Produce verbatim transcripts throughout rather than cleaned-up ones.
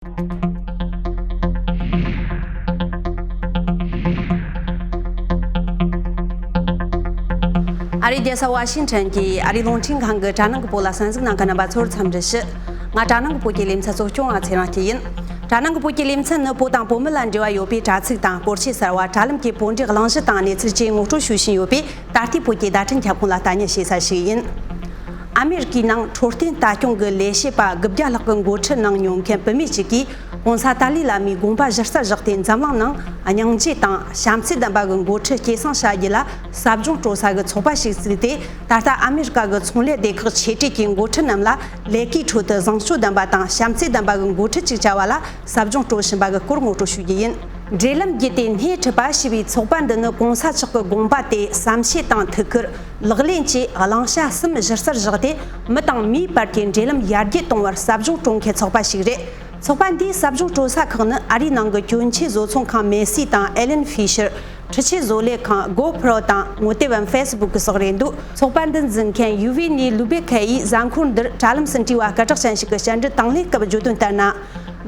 ཨ་རིའི་རྒྱལ་ས་ཝ་ཤིང་ཊོན་གྱི་ཨ་རིའི་རླུང་འཕྲིན་ཁང་གི་དྲ་ནང་གི་བོད་ལ་གསན་གཟིགས་གནང་མཁན་རྣམ་པ་ཚོར་འཚམས་འདྲི་ཞུ། ང་དྲ་ནང་གི་བོད་ཀྱི་ལེ་ཚན་གཙོ་སྐྱོང་བ་ཚེ་རིང་སྐྱིད་ཡིན། དྲ་ནང་གི་བོད་ཀྱི་ལེ་ཚན་ནི་བོད་དང་བོད་མི་ལ་འབྲེལ་བ་ཡོད་པའི་དྲ་ཚིགས་དང་སྐོར་ཆས་གསར་བ། དྲ་ལམ་གྱི་བོད་འབྲེལ་གླེང་གཞི་དང་གནས་ཚུལ་བཅས་ངོ་སྤྲོད་ཞུ་བཞིན་ཡོད་པའི་ད་ལྟའི་བོད་ཀྱི་བརྡ་འཕྲིན་ཁྱབ་ཁོངས་ལ་ལྟ་ཉན་བྱེད་ས་ཞིག་ཡིན། ཨ་མེ་རི་ཀའི་ནང་འཕྲོད་བསྟེན་ལྟ་སྐྱོང་གི་ལས་བྱེད་པ་དགུ་བརྒྱ་ལྷག་གི་འགོ་ཁྲིད་གནང་མྱོང་མཁན་བུད་མེད་ཅིག་གིས་༸གོང་ས་ཏཱ་ལའི་བླ་མའི་དགོངས་པ་གཞི་རྩར་བཞག་སྟེ་འཛམ་གླིང་ནང་སྙིང་རྗེ་དང་བྱམས་བརྩེ་ལྡན་པ་གི་འགོ་ཁྲིད་སྐྱེད་སྲིང་བྱ་རྒྱུ་ལ་ཟབ་སྦྱོང་སྤྲོད་ས་གི་ཚོགས་པ་ཞིག་བཙུགས་ཏེ། ད་ལྟ་ཨ་མེ་རི་ཀ་གི་ཚོང་ལས་སྡེ་ཁག་ཆེ་གྲས་ཀྱི་འགོ་ཁྲིད་རྣམས་ལ་ལས་ཀའི་ཁྲོད་དུ་བཟང་སྤྱོད་ལྡན་པ་དང་བྱམས་བརྩེ་ལྡན་པ་གི་འགོ་ཁྲིད་ཅིག་བྱ་བ་ལ་ཟབ་སྦྱོང་སྤྲོད་བཞིན་པ་གི་སྐོར་ངོ་སྤྲོད་ཞུ་རྒྱུ་ཡིན། འབྲེལ་ལམ་བརྒྱུད་དེ་སྣེ་ཁྲིད་པ་ཞེས་པའི་ཚོགས་པ་འདི་ནི་༸གོང་ས་མཆོག་གི་དགོངས་པ་དེ་བསམ་ཤེས་དང་ཐུགས་ཁུར། ལག་ལེན་བཅས་བླང་བྱ་གསུམ་གཞི་རྩར་བཞག་སྟེ། མི་དང་མིའི་བར་གྱི་འབྲེལ་ལམ་ཡར་རྒྱས་གཏོང་བར་ཟབ་སྦྱོང་སྤྲོད་མཁན་ཚོགས་པ་ཞིག་རེད། ཚོགས་པ་འདིའི་ཟབ་སྦྱོང་སྤྲོད་ས་ཁག་ནི་ཨ་རིའི་ནང་གི་གྱོན་ཆས་བཟོ་ཚོང་ཁང་མེ་སི་དང་ཨེ་ལན་ཧྥི་ཤར། འཕྲུལ་ཆས་བཟོ་ལས་ཁང་གོ་ཕྲོ་དང་ངོ་དེབ་བམ་ཧྥེ་སི་བུག་གི་སོགས་རེད་འདུག་ཚོགས་པ་འདི་འཛིན་མཁན་ཡུ་ཝི་ནི་ལུ་བེ་ཁ་ཡིས་གཟའ་འཁོར་འདིར་དྲ་ལམ་སུ་འབྲེལ་བ་སྐད་གྲགས་ཅན་ཞིག་གི་བཅར་འདྲི་དང་ལེན་སྐབས་བརྗོད་དོན་ལྟར་ན།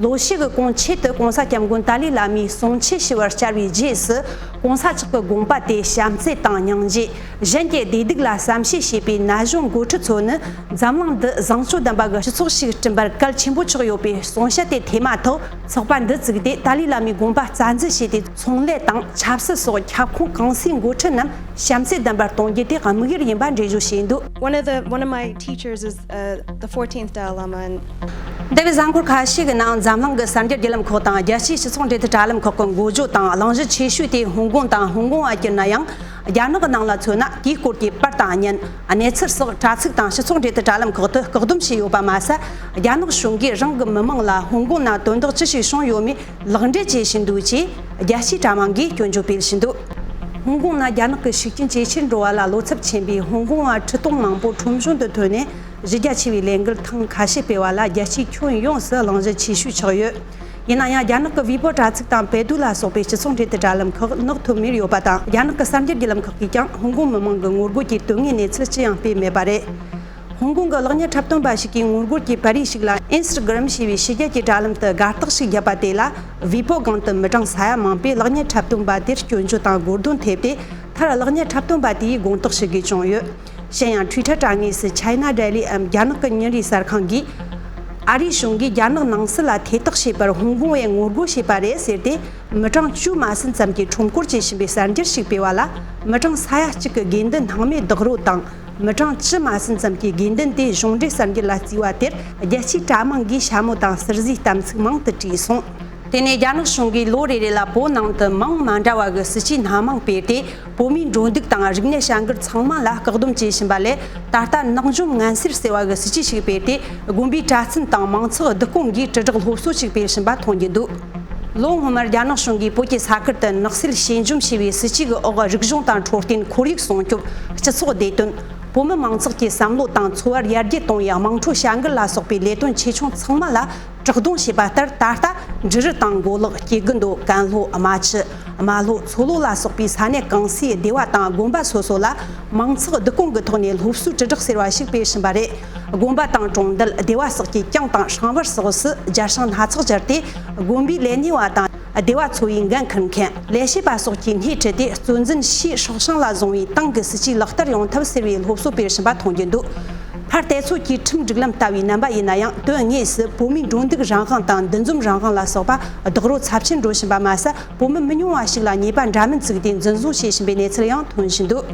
ལོ་ཤས་ཀྱི་གོང་ཆེད་དུ་༸གོང་ས་༸སྐྱབས་མགོན་ཏཱ་ལའི་བླ་མའི་གསུང་ཆོས་ཞུ་བར་བཅར་བའི་རྗེས་སུ།༸གོང་ས་མཆོག་གི་དགོངས་པ་དེ་བྱམས་བརྩེ་དང་སྙིང་རྗེ། གཞན་གྱི་བདེ་སྡུག་ལ་བསམ་ཤེས་བྱེད་པའི་ན་གཞོན་འགོ་ཁྲིད་ཚོ་ནི་འཛམ་གླིང་འདི་བཟང་སྤྱོད་ལྡན་པ་གི་སྤྱི་ཚོགས་ཤིག་བསྐྲུན་པར་གལ་ཆེན་པོ་ཆགས་ཡོད་པའི་གསུང་བཤད་དེ་ཐོས་མ་ཐག་ཚོགས་པ་འདི་བཙུགས་ཏེ་ཏཱ་ལའི་བླ་མའི་དགོངས་པ་རྩ་འཛིན་བྱས་ཏེ། ཚོང་ལས་དང་ཆབ་སྲིད་སོགས་ཁྱབ་ཁོངས་གང་སའི་འགོ་ཁྲིད་རྣམས་བྱམས་བརྩེ་ལྡན་པར་གཏོང་རྒྱུ་དེ་དམིགས་ཡུལ་ཡིན་པ་འགྲེལ་བརྗོད་བྱས་འདུག One of the one of my teachers is uh, the fourteenth Dalai Lama. And འདས་པའི་གཟའ་འཁོར་ཁ་ཤས་ཀྱི་ནང་འཛམ་གླིང་གི་གསར་འགྱུར་བརྒྱུད་ལམ་ཁག་དང་རྒྱལ་སྤྱིའི་སྤྱི་ཚོགས་འབྲེལ་མཐུད་དྲ་ལམ་ཁག་གི་འགོ་བརྗོད་དང་གླེང་གཞི་ཆེ་ཤོས་དེ་ཧོང་ཀོང་དང་ཧོང་ཀོང་བ་གྱུར་ན་ཡང་། རྒྱ་ནག་གི་ནང་ལ་མཚོན་ན་དེའི་སྐོར་གྱི་པར་དང་བརྙན། གནས་ཚུལ་སོགས་དྲ་ཚིགས་དང་སྤྱི་ཚོགས་འབྲེལ་མཐུད་དྲ་ལམ་ཁག་ཏུ་བཀག་སྡོམ་བྱས་ཡོད་པ་མ་ཟད། རྒྱ་ནག་གཞུང་གིས་རང་གི་མི་མང་ལ་ཧོང་ཀོང་ནང་དོན་དག་ཅི་ཞིག་བྱུང་ཡོད་མེད་ལག་འབྲེལ་བྱེད་བཞིན་འདུག་ཅེས་རྒྱལ་སྤྱིའི་དྲ་དམངས་ཀྱིས་སྐྱོན་བརྗོད་སྤེལ་བཞིན་འདུག་ཧོང་ཀོང་ནང་རྒྱ་ནག་གི་ཤུགས་རྐྱེན་ཇེ་ཆེར་འགྲོ་བ་ལ་བློ་འཚབ་ཆེན་པོས་ཧོང་ཀོང་བ་ཁྲི་སྟོང་མང་པོ་ཁྲོམ་གཞུང་དུ་ཐོན་ནས་གཞི་རྒྱ་ཆེ་བའི་ལས་འགུལ་ཐེངས་ཁ་ཤས་སྤེལ་བ་ལ་རྒྱལ་སྤྱིའི་ཁྱོན་ཡོངས་སུ་གླེང་གཞི་ཆེ་ཤོས་ཆགས་ཡོད། ཡིན་ན་ཡང་རྒྱ་ནག་གི་ཝི་པོ་དྲ་ཚིགས་དང་པེ་ཏུ་ལ་སོགས་པའི་སྤྱི་ཚོགས་འབྲེལ་མཐུད་དྲ་ལམ་ཁག་ནག་ཐོན་མེད་ཡོད་པ་དང་། རྒྱ་ནག་གི་གསར་འགྱུར་བརྒྱུད་ལམ་ཁག་གིས་ཀྱང་ཧོང་ཀོང་མི་མང་གི་ངོ་རྒོལ་གྱི་དོན་དངོས་གནས་ཚུལ་ཅི་ཡང་སྤེལ་མེད་པ་རེད། ཧོང་ཀོང་གི་གློག་བརྙན་འཁྲབ་སྟོན་པ་ཞིག་གིས་ངོ་རྒོལ་གྱི་པར་རིས་ཤིག་ལ་ཨིན་སི་ཊ་གྷ་རམ་ཞེས་པའི་ཕྱི་རྒྱལ་གྱི་དྲ་ལམ་དུ་དགའ་རྟགས་ཤིག་བརྒྱབ་པ་དེ་ལ། ཝི་པོ་སྒང་དུ་མི་གྲངས་ས་ཡ་མང་པོས་གློག་བརྙན་འཁྲབ་སྟོན་པ་དེར་སྐྱོན་བརྗོད་དང་རྒོལ་རྡུང་ཐེབས་ཏེ། མཐར་གློག་བརྙན་འཁྲབ་སྟོན་པ་དེའི་དགོངས་དག་ཞུ་དགོས་བྱུང་ཡོད། གཞན་ཡང་ཊུའི་ཊར་དྲ་ངོས་སུ་China Daily འམ་རྒྱ་ནག་གི་ཉིན་རེའི་གསར་ཁང་གིས། ཨ་རིའི་གཞུང་གིས་རྒྱ་ནག་ནང་སྲིད་ལ་ཐེ་གཏོགས་བྱས་པར་ཧོང་ཀོང་བས་ངོ་རྒོལ་བྱས་པ་རེད་ཟེར་ཏེ། མི་གྲངས་བཅུ་མ་ཟིན་ཙམ་གྱིས་ཁྲོམ་སྐོར་བྱེད་བཞིན་པའི་གསར་འགྱུར་ཞིག་སྤེལ་བ་ལ། མི་གྲངས་ས་ཡ་གཅིག་གི་དགོས་འདུན་སྣང་མེད་རྡོག་རོལ་དང་། མི་གྲངས་བཅུ་མ་ཟིན་ཙམ་གྱིས་དགོས་འདུན་དེ་གཞུང་འབྲེལ་གསར་འགྱུར་ལ་བརྩིས་པ་དེར། རྒྱལ་སྤྱིའི་དྲ་དམངས་ཀྱིས་ཞྭ་མོ་དང་ཟུར་ཟའི་གཏམ་ཚིག་མང་དུ་བྲིས་སོང་། དེ་ནས་རྒྱ་ནག་གཞུང་གིས་ལོ་རེ་རེ་ལ་བོད་ནང་དུ་མིང་མ་འདྲ་བ་གི་སྲིད་ཇུས་སྣ་མང་སྤེལ་ཏེ། བོད་མིའི་འགྲོ་འདུག་དང་རིག་གནས་བྱ་འགུལ་ཚང་མ་ལ་བཀག་སྡོམ་བྱེད་བཞིན་པ་ལས། ད་ལྟ་ནག་འཇོམས་ངན་སེལ་ཟེར་བ་གི་སྲིད་ཇུས་ཤིག་སྤེལ་ཏེ། དགོན་པའི་གྲྭ་བཙུན་དང་མང་ཚོགས་བསྡུ་སྐོང་གིས་དྲིལ་བསྒྲགས་སློབ་གསོ་ཞིག་སྤེལ་བཞིན་པ་མཐོང་རྒྱུ་འདུག་ལོ་སྔོན་མར་རྒྱ་ནག་གཞུང་གིས་བོད་ཀྱི་ས་ཁུལ་དུ་ནག་སེལ་ཞི་འཇམ་ཞེས་པའི་སྲིད་ཇུས་ཀྱི་འོག་རིག་གཞུང་དང་འཕྲོད་བསྟེན། ཁོར་ཡུག་སྲུང་སྐྱོབ། སྤྱི་ཚོགས་བདེ་དོན། བོད་མི་མང་ཚོགས་ཀྱི་བསམ་བློ་དང་འཚོ་བར་ཡར་རྒྱས་གཏོང་ཡག་དམངས་ཁྲོད་བྱ་འགུལ་ལ་སོགས་པའི་ལས་དོན་ཆེ་ཆུང་ཚང་མ་ལ་དྲག་རྡུང་བྱས་པ་ལྟར། ད་ལྟ་འབྲུ་རུ་དང་མགོ་ལོག་སྐྱེ་རྒུ་མདོ། ཀན་ལྷོ། རྨ་ཆུ། རྨ་ལྷོ། མཚོ་ལྷོ་ལ་སོགས་པའི་ས་གནས་གང་སའི་སྡེ་བ་དང་དགོན་པ་སོ་སོ་ལ་མང་ཚོགས་བསྡུ་སྐོང་གི་ཐོག་ནས་སློབ་གསོའི་དྲིལ་བསྒྲགས་ཟེར་བ་ཞིག་སྤེལ་བཞིན་པ་རེད། དགོན་པ་དང་གྲོང་རྡལ། སྡེ་བ་སོགས་ཀྱི་གྱང་དང་སྲང་བར་སོགས་སུ་རྒྱ་སྲང་སྣ་ཚོགས་སྦྱར་ཏེ། དགོན་པའི་ལས་སྣེ་བ་དང་སྡེ་བ་ཚོ་བའི་འགན་འཁུར་མཁན། ལས་བྱེད་པ་སོགས་ཀྱིས་སྣེ་ཁྲིད་དེ། གཙོ་འཛིན་ཕྱིའི་སྲོག་ཤིང་ལ་བཟུང་བའི་ཏང་གི་སྲིད་ཇུས་ལག་བསྟར་ཡོང་ཐབས་ཟེར་བའི་སློབ་གསོ་སྤེལ་བཞིན་པ་མཐོང་རྒྱུ་འདུག་ཕར་བལྟས་ཚོད་ཀྱིས་ཁྲིམས་སྒྲིག་ལམ་ལྟ་བུའི་རྣམ་པ་ཡིན་ན་ཡང་། དོན་དངོས་སུ་བོད་མིའི་འགྲོ་འདུག་རང་དབང་དང་འདུ་འཛོམས་རང་དབང་ལ་སོགས་པ་རྡོག་རོལ་ཚབས་ཆེན་འགྲོ་བཞིན་པ་མ་ཟད། བོད་མི་མི་ཉུང་བ་ཞིག་ལ་ཉེས་པ་འདྲ་མིན་བཙུགས་ཏེ་འཛིན་བཟུང་བྱེད་བཞིན་པའི་གནས་ཚུལ་ཡང་ཐོན་བཞིན་འདུག་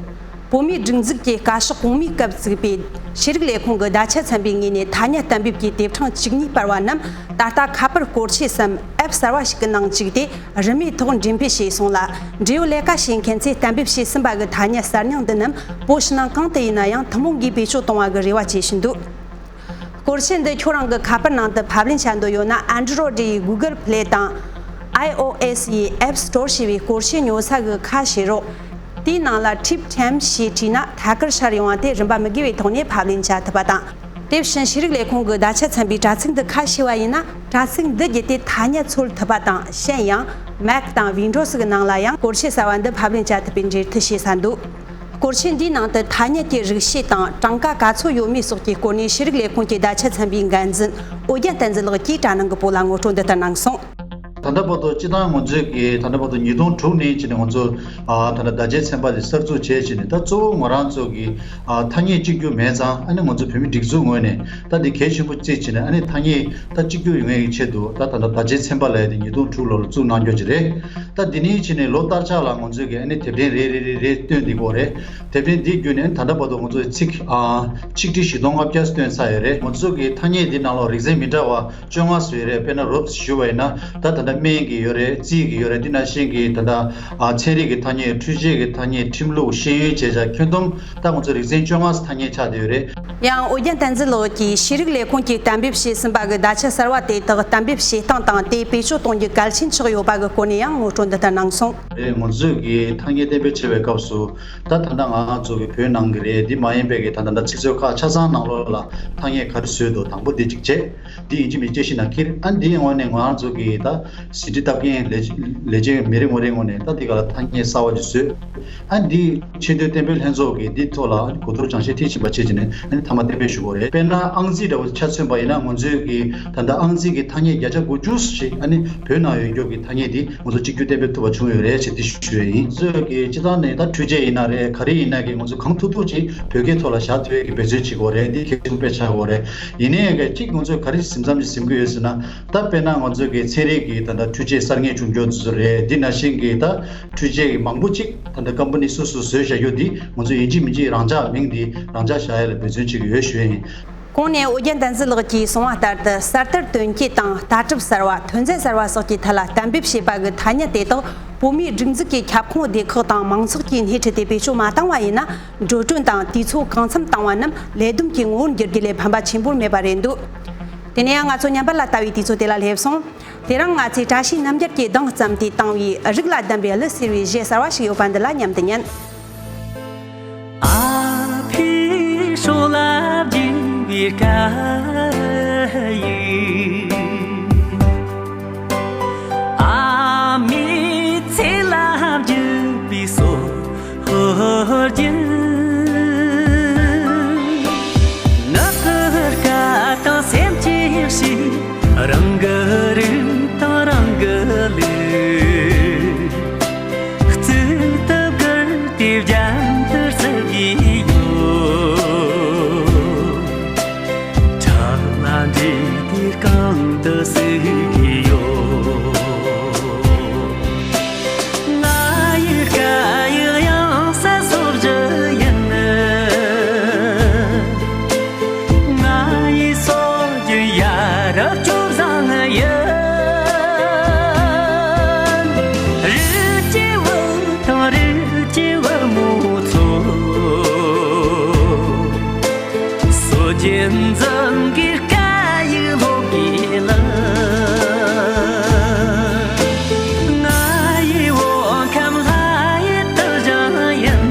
བོད་མིའི་སྒྲིག་འཛུགས་ཀྱི་བཀའ་ཤག་གོང་མའི་སྐབས་བཙུགས་པའི་ཤེས་རིག་ལས་ཁུངས་ཀྱི་བརྡ་ཆད་ཚན་པའི་ངོས་ནས་ཐ་སྙད་གཏན་འབེབས་ཀྱི་དེབ་ཕྲེང་བཅུ་གཉིས་སྤེལ་བ་རྣམས། ད་ལྟ་ཁ་པར་སྐོར་ཆས་སམ་ཨེབ་གསར་བ་ཞིག་གི་ནང་བཅུག་སྟེ། རིན་མེད་ཐོག་འགྲེམས་སྤེལ་བྱས་སོང་ལ། འབྲེལ་ཡོད་ལས་ཀ་བྱེད་མཁན་ཚོས་གཏན་འབེབས་བྱས་ཟིན་པ་གི་ཐ་སྙད་གསར་རྙིང་འདི་རྣམས་བོད་ཕྱི་ནང་གང་དུ་ཡིན་ན་ཡང་ཐུན་མོང་གིས་བེད་སྤྱོད་གཏོང་བ་གི་རེ་བ་བྱེད་བཞིན་འདུག་སྐོར་ཆས་འདི་ཁྱོད་རང་གི་ཁ་པར་ནང་དུ་ཕབ་ལེན་བྱ་འདོད་ཡོད་ན། Android ཡི་Google Play དང་། iOS ཡི་App Store ཞེས་པའི་སྐོར་ཆས་ཉོ་ས་གི་ཁ་ཕྱེ་རོགས། དེའི་ནང་ལ་Trip Time ཞེས་བྲིས་ན། ཐད་ཀར་ཤར་ཡོང་བ་དེ་རིན་པ་མི་དགོས་པའི་ཐོག་ནས་ཕབ་ལེན་བྱ་ཐུབ་པ་དང་། དེ་བཞིན་ཤེས་རིག་ལས་ཁུངས་ཀྱི་བརྡ་ཆད་ཚན་པའི་དྲ་ཚིགས་འདི་ཁ་ཕྱེ་བ་ཡིན་ན། དྲ་ཚིགས་འདི་བརྒྱུད་དེ་ཐ་སྙད་འཚོལ་ཐུབ་པ་དང་། གཞན་ཡང་Mac དང་Windows གི་ནང་ལ་ཡང་སྐོར་ཆས་གསར་བ་འདི་ཕབ་ལེན་བྱ་ཐུབ་པའི་འབྲེལ་མཐུད་བྱེད་ས་འདུག་སྐོར་ཆེན་འདིའི་ནང་དུ་ཐ་སྙད་ཀྱི་རིགས་ཤེས་དང་གྲངས་ཀ་ག་ཚོད་ཡོད་མེད་སོགས་ཀྱི་སྐོར་ནས་ཤེས་རིག་ལས་ཁུངས་ཀྱི་བརྡ་ཆད་ཚན་པའི་འགན་འཛིན་ཨོ་རྒྱན་བསྟན་འཛིན་ལགས་ཀྱིས་དྲ་ནང་གི་བོད་ལ་ངོ་སྤྲོད་འདི་ལྟར་གནང་སོང་། ད་ལྟ་བར་དུ་སྤྱི་བཏང་ང་ཚོས་ཀྱི་ད་ལྟ་བར་དུ་ཉིས་སྟོང་དྲུག་ནས་བྱས་ནས་ང་ཚོ་ཨ་ད་ལྟ་བརྡ་ཆད་ཚན་པ་དེ་གསར་འཛུགས་བྱས་བྱས་ནས། ད་གཙོ་བོ་ང་རང་ཚོ་གི་ཨ་ཐ་སྙད་གཅིག་གྱུར་མེད་ཙང་། ཨ་ནི་ང་ཚོ་བོད་མི་སྒྲིག་འཛུགས་ངོས་ནས་ད་འདི་གལ་ཆེན་པོ་བརྩིས་བྱས་ནས། ཨ་ནི་ཐ་སྙད་ད་གཅིག་གྱུར་ཡོང་ཡག་གི་ཆེད་དུ་ད་ད་ལྟ་བརྡ་ཆད་ཚན་པ་ལབ་ཡག་དེ་ཉིས་སྟོང་དྲུག་ལོ་ལ་བཙུགས་གནང་རྒྱུ་ཅིག་རེད། ད་འདི་ནས་བྱས་ནས་ལོ་ལྟར་ཆགས་ལ་ང་ཚོས་ཀྱི་ཨ་ནི་དེབ་ཕྲེང་རེ་རེ་རེ་རེ་བཏོན་བསྡད་ཀྱི་ཡོད་རེད། དེབ་ཕྲེང་འདི་བརྒྱུད་ནས་ད་ལྟ་བར་དུ་ང་ཚོས་ཚིག་ཨ་ཆིག་ཁྲི་བཞི་སྟོང་ལྔ་བརྒྱ་བཏོན་ཚར་ཡོད་རེད། ང་ཚོ་གི་ཐ་སྙད་འདི་ནང་ལ་རིག་ཚན་མི་འདྲ་བ་བཅོ་ལྔ་བཟོས་རེད། དཔེར་ན་རོབ་ཞུ་བ་ཡིན་ན། ད་ད་ལྟ་སྨན་གྱི་ཡོད་རེད། རྩིས་ཀྱི་ཡོད་རེད། འདི་ནང་བཞིན་གྱི་ད་ལྟ་ཨ་ཚན་རིག་གི་ཐ་སྙད། འཕྲུལ་ཆས་ཀྱི་ཐ་སྙད། ཁྲིམས་ལུགས། ཤེས་ཡོན་བྱེད་བྱ། ཁྱོན་བསྡོམས་ད་ང་ཚོ་རིག་ཚན་བཅོ་ལྔ་ཐ་སྙད་ཆགས་བསྡད་ཡོད་རེད། ཡང་ཨོ་རྒྱན་བསྟན་འཛིན་ལགས་ཀྱིས་ཤེས་རིག་ལས་ཁུངས་ཀྱིས་གཏན་འབེབས་བྱས་ཟིན་པ་གི་བརྡ་ཆད་གསར་བ་དེ་དག་གཏན་འབེབས་བྱེད་སྟངས་དང་དེ་བེད་སྤྱོད་གཏོང་རྒྱུ་གལ་ཆེན་ཆགས་ཡོད་པ་གི་སྐོར་ནས་ཡང་ངོ་སྤྲོད་འདི་ལྟར་གནང་སོང་། རེད། ང་ཚོས་ཀྱི་ཐ་སྙད་གཏན་འབེབས་བྱེད་པའི་སྐབས་སུ། ད་ད་ལྟ་ང་ཚོ་གི་བོད་ནང་གི་རེད། འདི་མ་ཡིན་པའི་གི་ད་ད་ལྟ་ཚིག་མཛོད་ཁག་ཆ་ཚང་ནང་ལོགས་ལ་ཐ་སྙད་ག་རེ་བཟོས་འདུག་དང་པོ་འདི་གཅིག་བྱས། འདི་ཡིན་གཅིག་མིན་གཅིག་དཔྱད་ཞིབ་ནང་འཁྱེར། ཨ་འདིའི་ངོས་ནས་ང་རང་ཚོ་གི་ད་ཟིན་བྲིས་བཏབ་མཁན་ལས་ལས་བྱེད་མི་རེ་ངོ་རེ་ངོས་ནས་ད་འདི་ག་ལ་ཐ་སྙད་གསར་བ་ཅིག་བཟོས། ཨ་འདི་ཆེས་མཐོའི་གཏན་འབེབས་ལྷན་ཚོགས་ཀྱིས་འདི་ཐོག་ལ་གོ་བསྡུར་སྦྱང་བཤད་མཐིལ་ཕྱིན་པ་བྱས་བྱས་ནས། ཨ་ནི་མཐའ་མ་གཏན་འབེབས་ཞུ་དགོས་རེད། དཔེར་ན་ཨང་རྩིས་འདྲ་བོ་ཆ་མཚོན་པ་ཡིན་ན། ང་ཚོས་ཀྱི་ད་ལྟ་ཨང་རྩིས་ཀྱི་ཐ་སྙད་བརྒྱ་ཆ་དགུ་བཅུ་ཞིག་ཨ་ནི་བོད་ནང་ཡོད་རྒྱུ་གི་ཐ་སྙད་འདི་ང་ཚོ་གཅིག་གྱུར་གཏན་འབེབས་ཐུབ་པ་བྱུང་ཡོད་རེད་ཅེས་འདི་ཞུ་ཡས་ཡིན། ང་ཚོས་ཀྱི་སྤྱི་བཏང་ནས་ད་འཕྲུལ་ཆས་ཡིན་ན་རེད། ག་རེ་ཡིན་ན་གི་ང་ཚོ་གང་ཐུབ་ཐུབ་ཅིག་བོད་སྐད་ཐོག་ལ་བཞག་ཐུབ་ཡས་ཀྱི་འབད་བརྩོན་བྱེད་དགོས་རེད། འདི་གལ་ཆེན་པོ་དཔེ་ཆགས་དགོས་རེད། ཡིན་ནའི་གི་གཅིག་ང་ཚོས་ག་རེ་ཟིན་མཚམས་ཅིག་ཟིན་གྱི་ཡོད་ཟེར་ན། ད་དཔེར་ན་ང་ཚོས་ཀྱི་ཚན་རིག་གི་ད་ལྟ་འཕྲུལ་ཆས་གསར་རྙེད་བྱུང་རྒྱུ་དེ་ཚོ་རེད། འདི་ནང་བཞིན་གྱི་ད་འཕྲུལ་ཆས་ཀྱི་མང་པོ་ཅིག་ད་ལྟ་ཀམ་པ་ནི་སོ་སོས་བཟོས་བཞག་རྒྱུ་འདི་ང་ཚོས་ཡིན་གཅིག་མིན་གཅིག་རང་འཇགས། མིང་འདི་རང་འཇགས་བཞག་ཡ་ལ་འབད་བརྩོན་བྱེད་ཀྱི་ཡོད་ཞུ་ཡ་ཡིན། གོང་ནས་ཨོ་རྒྱན་བསྟན་འཛིན་ལགས་ཀྱིས་གསུངས་པ་ལྟར་དུ། གསར་དར་དོན་སྐྱེད་དང་ལྟ་གྲུབ་གསར་བ། ཐོན་རྫས་གསར་བ་སོགས་ཀྱི་ཐད་ལ་གཏན་འབེབས་བྱས་པ་གི་ཐ་སྙད་དེ་དག་བོད་མིའི་སྒྲིག་འཛུགས་ཀྱི་ཁྱབ་ཁོངས་སྡེ་ཁག་དང་མང་ཚོགས་ཀྱི་སྣེ་ཁྲིད་དེ་བེད་སྤྱོད་མ་བཏང་བ་ཡིན་ན། འགྲོ་གྲོན་དང་དུས་ཚོད་གང་འཚམ་བཏང་བ་རྣམས་ལས་བསྡོམས་ཀྱི་ངོ་བོར་འགྱུར་རྒྱུ་ལས་ཕན་པ་ཆེན་པོར་མེད་པ་རེད་འདུག་དེ་ནས་ཡང་ང་ཚོ་ཉམས་པ་ལ་ལྟ་བའི་དུས་ཚོད་དེ་ལ་སླེབས་སོང་། དེ་རིང་ང་ཚོས་བཀྲ་ཤིས་རྣམ་རྒྱལ་གྱིས་གདངས་བརྩམས་ཏེ་བཏང་བའི་རིགས་ལ་ལྡན་པའི་གླུ་ཟེར་བའི་གཞས་གསར་བ་ཞིག་ཡོད་པ་འདི་ལ་མཉམ་དུ་ཉན། ཨ་ཕའི་སྲོག་ལ་བརྒྱུས་པའི་སྐད་ཡིག་ཨ་མའི་ཚེ་ལ་བརྒྱུས་པའི་སྲོག་ཨོ་རྒྱན། ནགས་ཀྱི་སྐད་དང་སེམས་ཀྱི་གཤིས། རང་གི་རིགས་དང་རང་གི་ལུགས། གཙུག་ཏུ་བཀུར་ཏེ་རྒྱན་དུ་གསོལ་གྱི་ཡོད། ཕྲག་ལ་འདྲིས་ཏེ་རྐང་དུ་བསྲེགས་ཀྱི་ཡོད། ང་ཡི་སྐད་ཡིག་ཡང་སྲིད་སོར་བཞི་ཡིན། ང་ཡི་སྲོལ་རྒྱུན་ཡ་རབས་སྤྱོད་བཟང་ཡིན། རིགས་ཀྱི་བུ་དང་རིགས་ཀྱི་བུ་མོ་ཚོ། སྲོལ་རྒྱུན་འཛིན་གྱི་སྐད་ཡིག་སློབ་དགོས་ལ། ང་ཡི་བོད་ཁམས་ལྷ་ཡི་དུ་ཞིང་ཡིན།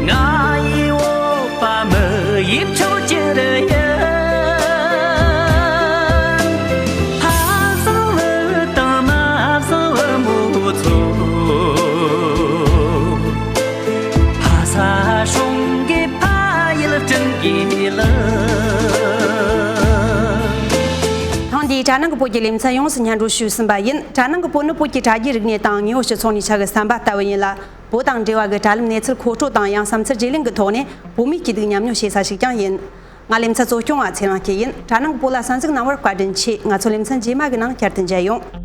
ང་ཡི་བོད་པ་མི་ཡི་ཆོས་རྒྱལ་ཡིན། ཕ་བཟང་བུ་དང་མ་བཟང་བུ་མོ་ཚོ། ཕ་ས་སྲུང་གི་ཕ་ཡུལ་བསྐྲུན་དགོས་ལ། ཐེངས་འདིའི་དྲ་ནང་གི་བོད་ཀྱི་ལེ་ཚན་ཡོངས་སུ་སྙན་སྒྲོན་ཞུས་ཟིན་པ་ཡིན། དྲ་ནང་གི་བོད་ནི་བོད་ཀྱི་དྲ་རྒྱའི་རིག་གནས་དང་དངོས་ཡོད་སྤྱི་ཚོགས་ནས་ཆ་བཞག་གི་བསམ་པ་ལྟ་བུ་ཡིན་ལ། བོད་དང་འབྲེལ་བ་གི་དྲ་ལམ་གནས་ཚུལ་མཁོ་སྤྲོད་དང་ཡང་བསམ་ཚུལ་བརྗེ་ལེན་གྱི་ཐོག་ནས་བོད་མིའི་སྐྱིད་སྡུག་མཉམ་མྱོང་བྱེད་ས་ཞིག་ཀྱང་ཡིན། ང་ལེ་ཚན་གཙོ་སྐྱོང་བ་ཚེ་རིང་སྐྱིད་ཡིན། དྲ་ནང་གི་བོད་ལ་གསན་གཟིགས་གནང་བར་བཀའ་དྲིན་ཆེ། ང་ཚོ་ལེ་ཚན་རྗེས་མ་གི་ནང་བསྐྱར་དུ་མཇལ་ཡོང་།